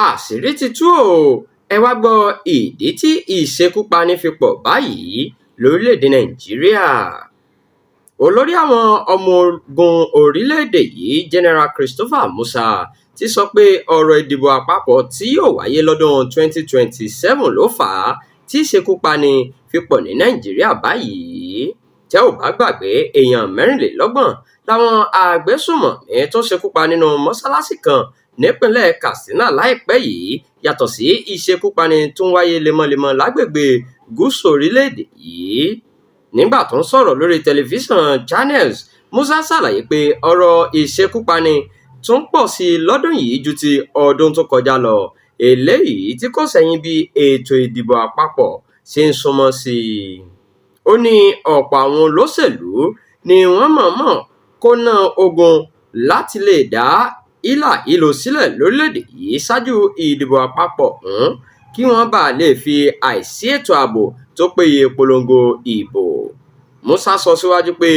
Àṣírí ti tú o! Ẹ wàá gbọ́ ìdí tí ìṣekúpani fi pọ̀ báyìí lórílẹ̀-èdè Nàìjíríà. Olórí àwọn ọmọ ogun orílẹ̀-èdè yìí, General Christopher Musa, ti sọ pé ọ̀rọ̀ ìdìbò àpapọ̀ tí yóò wáyé lọ́dún 2027 ló fà á tí ìṣekúpani fi pọ̀ ní Nàìjíríà báyìí. Tẹ́ ò bá gbàgbé, èèyàn 24 làwọn agbésùnmọ̀mí tó ṣekú pa nínú mọ́ṣáláṣí kan nípínlẹ̀ Katsina láìpẹ́ yìí, yàtọ̀ sí ìṣekúpani tó ń wáyé lemọ́lemọ́ lágbègbè gúúsù orílẹ̀-èdè yìí. Nígbà tó ń sọ̀rọ̀ lórí tẹlifíṣàn Channels, Musa ṣàlàyé pé ọ̀rọ̀ ìṣekúpani tún pọ̀ sí i lọ́dún yìí ju ti ọdún tó kọjá lọ, eléyìí tí kò ṣẹ̀yìn bí ètò ìdìbò àpapọ̀ ṣe ń súnmọ́ sí i. Ó ní ọ̀pọ̀ àwọn olóṣèlú ni wọ́n mọ̀ọ́mọ̀ kóná ogun láti lè dá hílàhílo sílẹ̀ lórílẹ̀-èdè yìí ṣáájú ìdìbò àpapọ̀ ọ̀hún kí wọ́n bàa lè fi àìsí ètò ààbò tó péye polongo ìbò. Musa sọ síwájú pé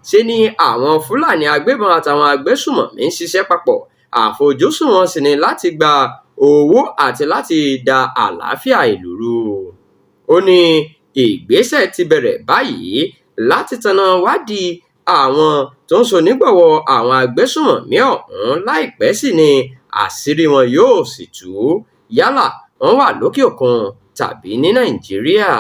ṣe ni àwọn Fúlàní agbébọn àtàwọn agbésùnmọ̀mí ń ṣiṣẹ́ papọ̀, àfojúsùn wọn sì ni láti gba owó àti láti da àlàáfíà ìlú rú. Ó ní ìgbésẹ̀ ti bẹ̀rẹ̀ báyìí láti tanná wádìí àwọn tó ń ṣonígbọ̀wọ́ àwọn agbésùnmọ̀mí ọ̀hún, láìpẹ́ sì ni àṣírí wọn yóò sì tú, yálà wọ́n wà lókè òkun tàbí ní Nàìjíríà.